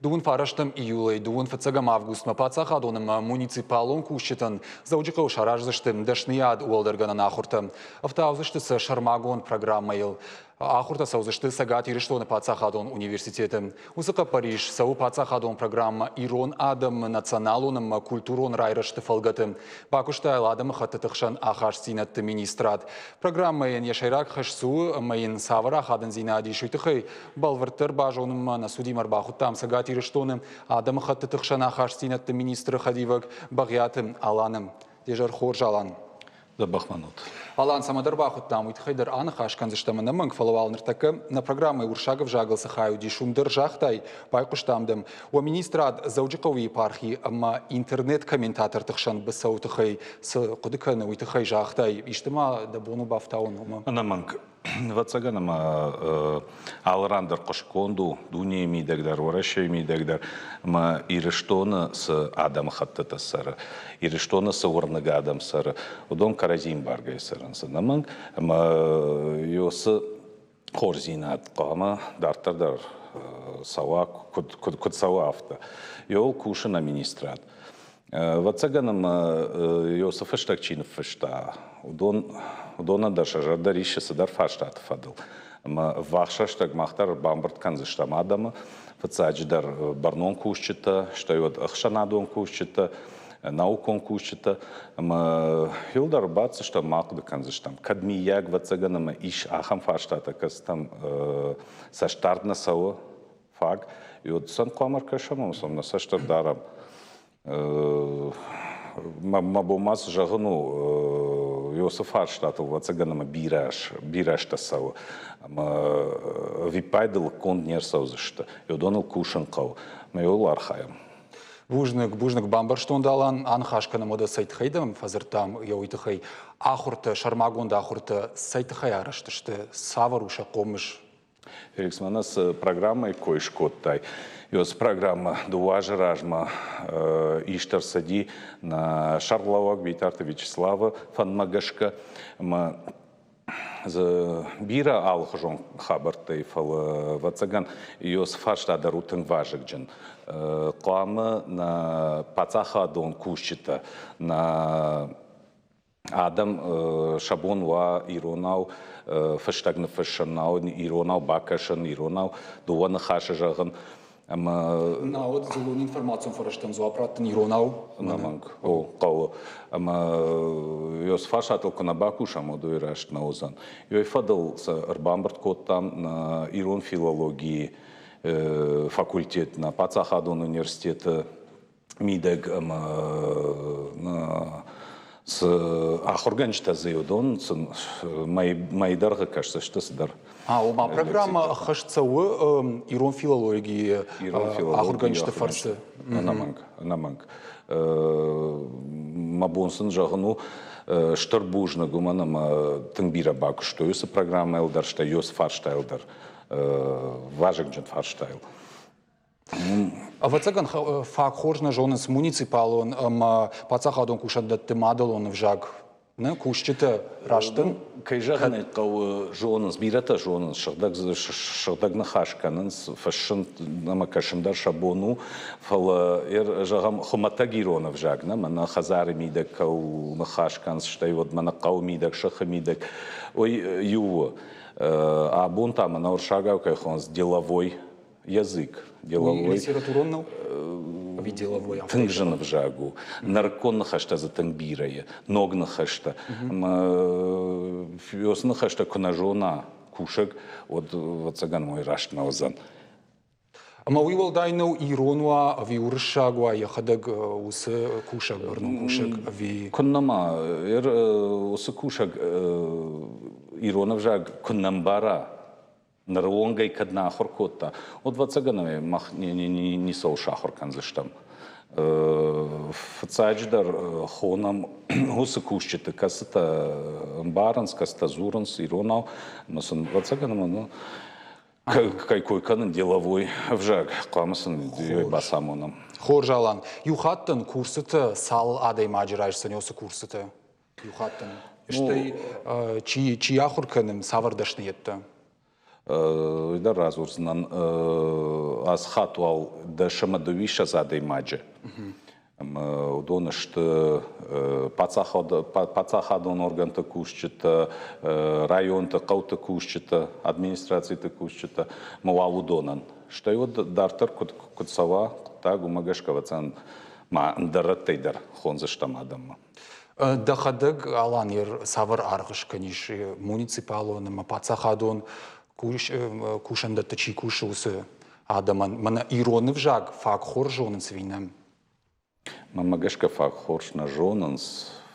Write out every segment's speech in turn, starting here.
Дыууын фарӕстӕм июлӕй дыууын фыццӕгӕм августмӕ паддзахадон ӕмӕ муниципалон кусджытӕн Дзӕуджыхъӕуы сараздзысты дӕсныйад уӕлдӕргӕнӕн ахуыртӕ. Ӕфтаудзысты сӕ сӕрмагонд программӕйыл. Ахуыртӕ цӕудзысты Цӕгат Ирыстоны паддзахадон университеты. Уыцы хъӕппӕрис цӕуы паддзахадон программӕ «Ирон адӕмы националон ӕмӕ культурон райрӕзты фӕлгӕты. Бакуыста йыл адӕмыхӕттыты хсӕн ахастдзинӕдты министрад. Программӕйӕн йӕ сӕйраг хӕс цы у ӕмӕ йын цавӕр ахадындзинад ис, уый тыххӕй Бӕлвырддӕр базонынмӕ нӕ судимӕ ӕрбахуыдтам Цӕгат Ирыстоны адӕмыхӕттыты хсӕн ахастдзинӕдты министры хӕдивӕг Бӕгъиаты Аланы. Де зӕр хорз, Алан. Дзӕбӕх мӕнут. Алан, цӕмӕдӕр бахуыдтам, уый тыххӕй дӕр аныхас кӕндзыстӕм ӕнӕмӕнг, фӕлӕ уал ныртӕккӕ нӕ программӕйы уырыссаг ӕвзагыл цы хай уыдис, уым дӕр загътай, байхъуыстам дӕм. Уӕ министрад Дзӕуджыхъӕуы епархи ӕмӕ интернет-комментаторты хсӕн быцӕуы тыххӕй цы хъуыды кӕны, уый тыххӕй загътай. Исты ма дӕ бон у бафтауын уымӕ? Ӕнӕмӕнг. Ӕвӕццӕгӕн ӕмӕ алы ран дӕр хъуыстгонд у дунейы мидӕг дӕр, Уӕрӕсейы мидӕг дӕр ӕмӕ Ирыстоны цы адӕмыхӕттытӕ цӕры, Ирыстоны цы уырныг адӕм цӕры, уыдон кӕрӕдзийы ӕмбаргӕйӕ цӕрынц ӕнӕмӕнг ӕмӕ уыцы хорздзинад хъуамӕ дарддӕр дӕр цӕуа, куыд цӕуа, афтӕ. Иуыл кусы нӕ министрад. Ӕвӕццӕгӕн ӕмӕ Иосы фыстӕг чи ныффыста, уыдон, уыдонӕн дӕр сӕ зӕрдӕ риссы цыдӕр фарстаты фӕдыл. Ӕмӕ ӕввахс рӕстӕг мах дӕр бамбырд кӕндзыстӕм адӕмы, фыццаджыдӕр бӕрнон кусджытӕ, стӕй уӕд ӕхсӕнадон кусджытӕ, наукон кусджытӕ. Ӕмӕ иуылдӕр ӕрбаддзыстӕм, ма ахъуыды кӕндзыстӕм, кӕд миййаг, ӕвӕццӕгӕн ӕмӕ ис ахӕм фарстатӕ, кӕцытӕм цӕстдард нӕ цӕуы, фаг. И сӕм хъуамӕ ӕркӕсӕм ӕмӕ сӕм нӕ цӕст ӕрдарӕм. Мӕ бон ма цы зӕгъын у, уыцы фарстатыл, ӕвӕццӕгӕн, ӕмӕ бирӕ, бирӕ азтӕ цӕуы. Ӕмӕ ӕвиппайды лыггонд не рцӕудзысты. Уыдоныл кусын хъӕуы. Ӕмӕ иуыл архайӕм. Бузныг, бузныг, бамбӕрстон Далан. Аныхас кӕнӕм уӕдӕ цӕй тыххӕй дӕм фӕдзырдтам, йӕ уый тыххӕй. Ахуыртӕ, сӕрмагонд ахуыртӕ цӕй тыххӕй арӕзт сты, цавӕр у сӕ хъомыс? Феликс, мӕнӕ цы программӕйы кой скодтай, уыцы программӕ дыууӕ азы размӕ ист ӕрцыди нӕ сӕргълӕууӕг Битарты Вячеславы фӕндмӕ гӕсгӕ ӕмӕ дзы бирӕ алыхуызон хабӕрттӕй, фӕлӕ, ӕвӕццӕгӕн, уыцы фарста дӕр у тынг вазыгджын. Хъуамӕ нӕ паддзахадон кусджытӕ, нӕ адӕм сӕ бон уа иронау фыстӕг ныффыссын, науӕд иронау бакӕсын, иронау дыууӕ ныхасы зӕгъын. Ӕмӕ науӕд дзыллон информацион фӕрӕзтӕн дзуапп раттын иронау? Ӕнӕмӕнг, о, хъӕуы. Ӕмӕ уыцы фарстатыл куы нӕ бакусӕм, уӕд уый раст нӕ уыдзӕн. Уый фӕдыл сӕ ӕрбамбырд кодтам нӕ ирон филологийы факультет, нӕ паддзахадон университеты мидӕг ӕмӕ цы ахуыргӕнджытӕ дзы уыдон сын мӕй дӕргъы кӕсдзысты цыдӕр. Ома программӕ ӕххӕст цӕуы ирон филологийы ахуыргӕнджыты фӕрцы. Ӕнӕмӕнг, ӕнӕмӕнг. Мӕ бон сын зӕгъын у стыр бузныг, уымӕн ӕмӕ тынг бирӕ бакуыстой уыцы программӕйыл дӕр, стӕй уыцы фарстайыл дӕр, вазыгджын фарстайыл. Ӕвӕццӕгӕн, фаг хорз нӕ зонынц муниципалон ӕмӕ паддзахадон кусӕндӕтты мадӕлон ӕвзаг. Нӕ кусджытӕ растын. Кӕй зӕгъын ӕй хъӕуы, зонынц, бирӕтӕ зонынц, сыгъдӕг, сыгъдӕг ныхас кӕнынц, фыссын ӕмӕ кӕсын дӕр сӕ бон у, фӕлӕ, зӕгъӕм, хуымӕтӕг ирон ӕвзаг нӕ, мӕнӕ хӕдзары мидӕг кӕуыл ныхас кӕнынц, стӕй уӕд мӕнӕ хъӕуы мидӕг, сыхы мидӕг, уый иу у. Абон та мӕнӕ уырыссагау кӕй хонынц деловой язык деловой. Литературон нӕу? Ӕви деловой? Тынг зын ӕвзаг у. Нырыккон ныхӕстӕ дзы тынг бирӕ и, ног ныхӕстӕ. Ӕмӕ уыцы ныхӕстӕ куы нӕ зона кусӕг, уӕд, ӕвӕццӕгӕн, уый раст нӕ уыдзӕн. Ӕмӕ уый уӕлдай нӕу ирон уа ӕви уырыссаг уа, йӕхӕдӕг уыцы кусӕг, бӕрнон кусӕг ӕви... Куыннӕ ма, уыцы кусӕг ирон ӕвзаг куы нӕ мбара, Ныры онг ӕй кӕд нӕ ахуыр кодта, уӕд, ӕвӕццӕгӕн, мах ницӕуыл сахуыр кӕндзыстӕм. Фыццаджыдӕр хонӕм уыцы кусджыты, кӕцытӕ ӕмбарынц, кӕцытӕ дзурынц иронау, ӕмӕ сын, ӕвӕццӕгӕн, ӕмӕ кӕй кой кӕнын деловой ӕвзаг, хъуамӕ сын бацамонӕм. Хорз, Алан. Иу хаттӕн курсытӕ цал адӕймаджы райсдзӕн уыцы курсытӕ? Иу хаттӕн. Стӕй чи, чи ахуыр кӕны, цавӕр дӕсныйӕдтӕ? Уый дӕр радзурдзынӕн ацы хатт уал 10 ӕмӕ 22 адӕймаджы. Ӕмӕ уыдон сты паддзахадон оргӕнты кусджытӕ, районты, хъӕуты кусджытӕ, администрациты кусджытӕ ӕмӕ уал уыдонӕн. Стӕй уӕд дарддӕр куыд цӕуа хъуыддаг, уымӕ гӕсгӕ, ӕвӕццӕгӕн, ма ӕндӕр рӕттӕй дӕр хондзыстӕм адӕммӕ. Дӕхӕдӕг, Алан, цавӕр аргъ скӕнис муниципалон ӕмӕ паддзахадон кусӕндӕтты чи кусы, уыцы адӕмӕн? Мӕнӕ ирон ӕвзаг фаг хорз зонынц ӕви нӕ? Мӕнмӕ гӕсгӕ фаг хорз нӕ зонынц,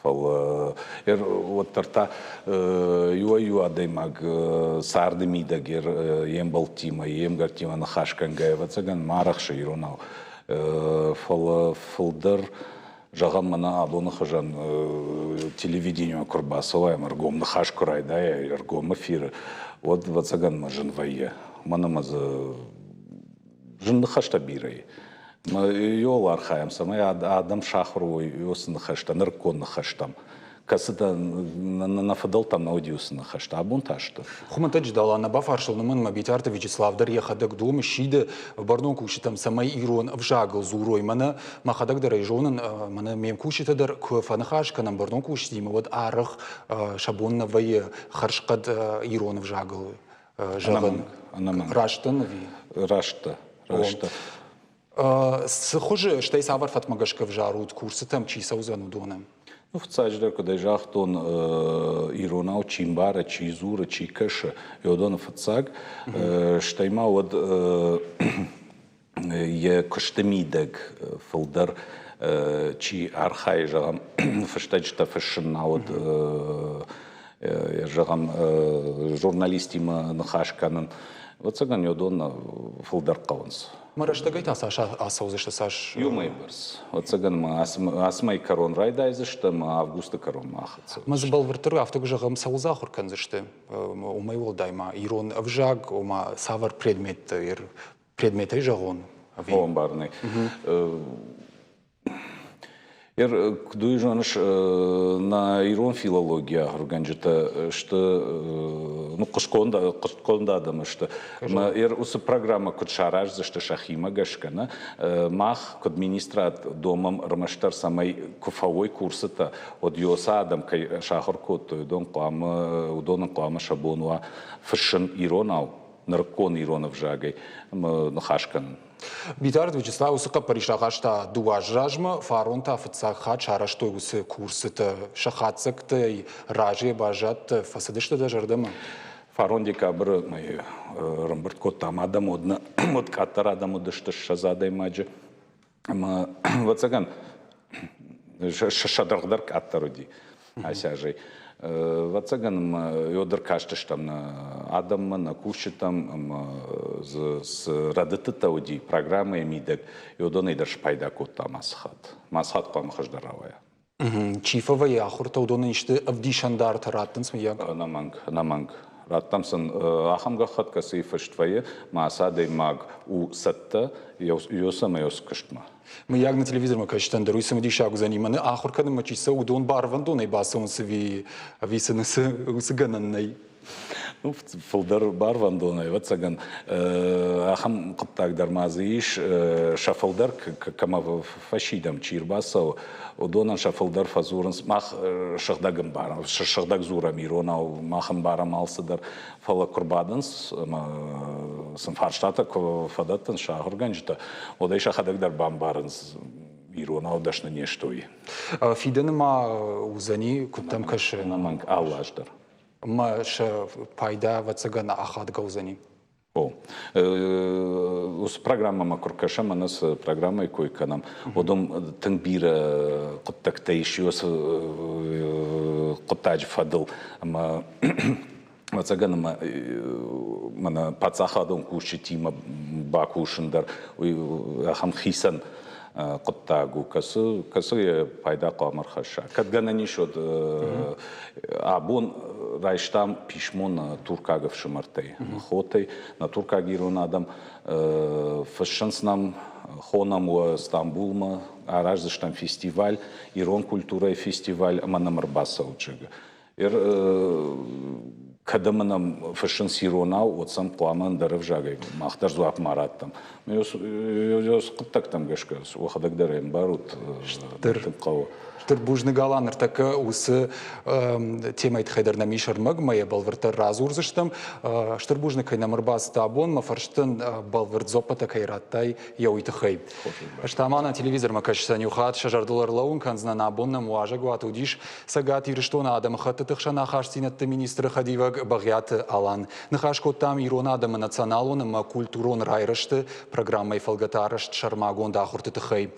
фӕлӕ уӕддӕр та иуӕй-иу адӕймаг царды мидӕг йе мбӕлттимӕ, йе мгӕрттимӕ ныхас кӕнгӕйӕ, ӕвӕццӕгӕн, ма арӕхсы иронау. Фӕлӕ фылдӕр, зӕгъӕм, мӕнӕ абоны хуызӕн телевидениемӕ куы рбацӕуай ӕмӕ ӕргом ныхас куы райдайай, ӕргом эфиры, уӕд, ӕвӕццӕгӕн, мӕ зын вӕййы. Уымӕн ӕмӕ дзы зын ныхӕстӕ бирӕ и. Иуыл архайӕм, цӕмӕй адӕм сахуыр уой уыцы ныхӕстӕ, нырыккон ныхӕстӕм, кӕцытӕ нӕ фыдӕлтӕм нӕ уыди уыцы ныхӕстӕ, абон та сты. Хуымӕтӕджы дӕлӕ нӕ бафарстон, уымӕн ӕмӕ Битарты Вячеслав дӕр йӕхӕдӕг домы, сиды бӕрнон кусджытӕм, цӕмӕй ирон ӕвзагыл дзурой. Мӕнӕ мӕхӕдӕг дӕр ӕй зонын, мӕнӕ ме мкусджытӕ дӕр куы фӕныхас кӕнӕм бӕрнон кусджытимӕ, уӕд арӕх сӕ бон нӕ вӕййы хӕрзхъӕд ирон ӕвзагыл зӕгъын. Ӕнӕмӕнг. Раст дӕн ӕви? Раст дӕ, раст дӕ. Цы хуызы, стӕй цавӕр фӕткмӕ гӕсгӕ ӕвзарут, курсытӕм чи цӕудзӕн, уыдоны? Ну, фыццаджыдӕр, куыд ӕй загътон, иронау чи мбары, чи дзуры, чи кӕсы, уыдоны фыццаг. Стӕй ма уӕд йӕ куысты мидӕг фылдӕр чи архайы, зӕгъӕм, фыстӕджытӕ фыссын, науӕд, зӕгъӕм, журналистимӕ ныхас кӕнын, ӕвӕццӕгӕн, уыдон фылдӕр хъӕуынц. Мӕ рӕстӕгӕй та цас ацӕудзысты, цас? Иу мӕйы бӕрц. Ӕвӕццӕгӕн ма ацы мӕйы кӕрон райдайдзысты ӕмӕ августы кӕронмӕ ахӕццӕ. Мӕ дзы бӕлвырддӕр афтӕ куы зӕгъӕм, цӕуыл дзы ахуыр кӕндзысты? Уымӕй уӕлдай ма ирон ӕвзаг, ома цавӕр предметтӕ предметӕй зӕгъон? Ӕви? Ӕмбарынӕй. Куыд уый зоныс, нӕ ирон филологийы ахуыргӕнджытӕ сты, ну, хъуыстгонд адӕм сты. Уыцы программӕ куыд сараздзысты сӕхимӕ гӕсгӕ, нӕ? Мах, куыд министрад, домӕм ӕрмӕстдӕр, цӕмӕй куы фӕуой курсытӕ, уӕд уыцы адӕм кӕй сахуыр кодтой, уыдон хъуамӕ, уыдонӕн хъуамӕ сӕ бон уа фыссын иронау, нырыккон ирон ӕвзагӕй ныхас кӕнын. Битарты Вячеслав уыцы хъӕппӕрис рахаста 2 азы размӕ, фарон та фыццаг хатт сарӕзтой уыцы курсытӕ. Сӕ хатдзӕгтӕй разыйӕ баззадтӕ, фӕцыдысты дӕ зӕрдӕмӕ? Фарон декабры мӕйы ӕрӕмбырд кодтам адӕм, уӕд къаддӕр адӕм уыдысты 20 адӕймаджы. Ӕмӕ, ӕвӕццӕгӕн, сӕ дӕргъ дӕр къаддӕр уыди ацы азӕй. Ӕвӕццӕгӕн, ӕмӕ дӕр кастыстӕм нӕ адӕммӕ, нӕ кусджытӕм, ӕмӕ дзы цы рӕдыдтытӕ уыди программӕйы мидӕг, уыдонӕй дӕр спайда кодтам ацы хатт. Ацы хатт хъуамӕ хуыздӕр рауайа. Чи фӕвӕййы ахуыртӕ, уыдонӕн исты ӕвдисӕндартӕ раттынц, мыййаг? Ӕнӕмӕнг, ӕнӕмӕнг. Раттӕм сын ахӕм гӕххӕтт, кӕцыйы фыст вӕййы, ма ацы адӕймаг у цӕттӕ ёс ӕмӕ ёс куыстмӕ. Мыййаг нӕ телевизормӕ кӕсджытӕн дӕр уый цымыдисаг уыдзӕни, мӕнӕ ахуыр кӕнынмӕ чи цӕуы, уыдон барвӕндонӕй бацӕуынц ӕви сын уыцы гӕнӕн нӕй? Ну, фылдӕр барвӕндонӕй, ӕвӕццӕгӕн, ахӕм хъуыддаг дӕр ма дзы ис. Сӕ фылдӕр кӕмӕ фӕсидӕм, чи рбацӕуы, уыдонӕн сӕ фылдӕр фӕдзурынц, мах сыгъдӕг ӕмбарӕм, сыгъдӕг дзурӕм иронау, мах ӕмбарӕм алцыдӕр. Фӕлӕ куы рбадынц ӕмӕ сын фарстатӕ куы фӕдӕттынц сӕ ахуыргӕнджытӕ, уӕд ӕй сӕхӕдӕг дӕр бамбарынц, иронау дӕсны не сты, уый. Фидӕны ма уыдзӕни, куыд дӕм кӕсы? Ӕнӕмӕнг, алы аз дӕр. Ӕмӕ сӕ пайда, ӕвӕццӕгӕн, ахадгӕ уыдзӕни. О. Уыцы программӕмӕ куы ркӕсӕм, ӕнӕ цы программӕйы кой кӕнӕм, уыдон тынг бирӕ хъуыддӕгтӕ ис уыцы хъуыддаджы фӕдыл. Ӕмӕ ӕвӕццӕгӕн, ӕмӕ мӕнӕ паддзахадон кусджытимӕ бакусын дӕр уый ахӕм хицӕн хъуыддаг у, кӕцы, кӕцы йӕ пайда хъуамӕ рхӕсса. Кӕд гӕнӕн ис, уӕд абон райстам писмо нӕ туркаг ӕфсымӕртӕй, хотӕй, нӕ туркаг ирон адӕм фыссынц нӕм, хонӕм уӕ Стамбулмӕ, араздзыстӕм фестиваль, ирон культурӕйы фестиваль ӕмӕ нӕм ӕрбацӕут, зӕгъгӕ. Кӕд ӕмӕ нӕм фыссынц иронау, уӕд сӕм хъуамӕ ӕндӕр ӕвзагӕй мах дӕр дзуапп ма раттӕм. Хъуыддӕгтӕм гӕсгӕ уӕхӕдӕг дӕр ӕмбарут, тынг хъӕуы. Стыр бузныг, Алан, ныртӕккӕ уыцы темӕйы тыххӕй дӕр нӕм ис ӕрмӕг, мӕ йӕ бӕлвырддӕр радзурдзыстӕм. Стыр бузныг, кӕй нӕм ӕрбацыд абон, мӕ фӕрстӕн бӕлвырд дзуаппытӕ кӕй радтай, йӕ уый тыххӕй. Ӕз та ма нӕ телевизормӕ кӕсджытӕн иу хатт сӕ зӕрдыл ӕрлӕууын кӕндзынӕн, абон нӕм уазӕгуаты уыдис Цӕгат Ирыстоны адӕмыхӕттыты хсӕн ахастдзинӕдты министры хӕдивӕг Бӕгъиаты Алан. Ныхас кодтам ирон адӕмы националон ӕмӕ культурон райрӕзты программӕйы фӕлгӕты арӕзт сӕрмагонд ахуырты тыххӕй.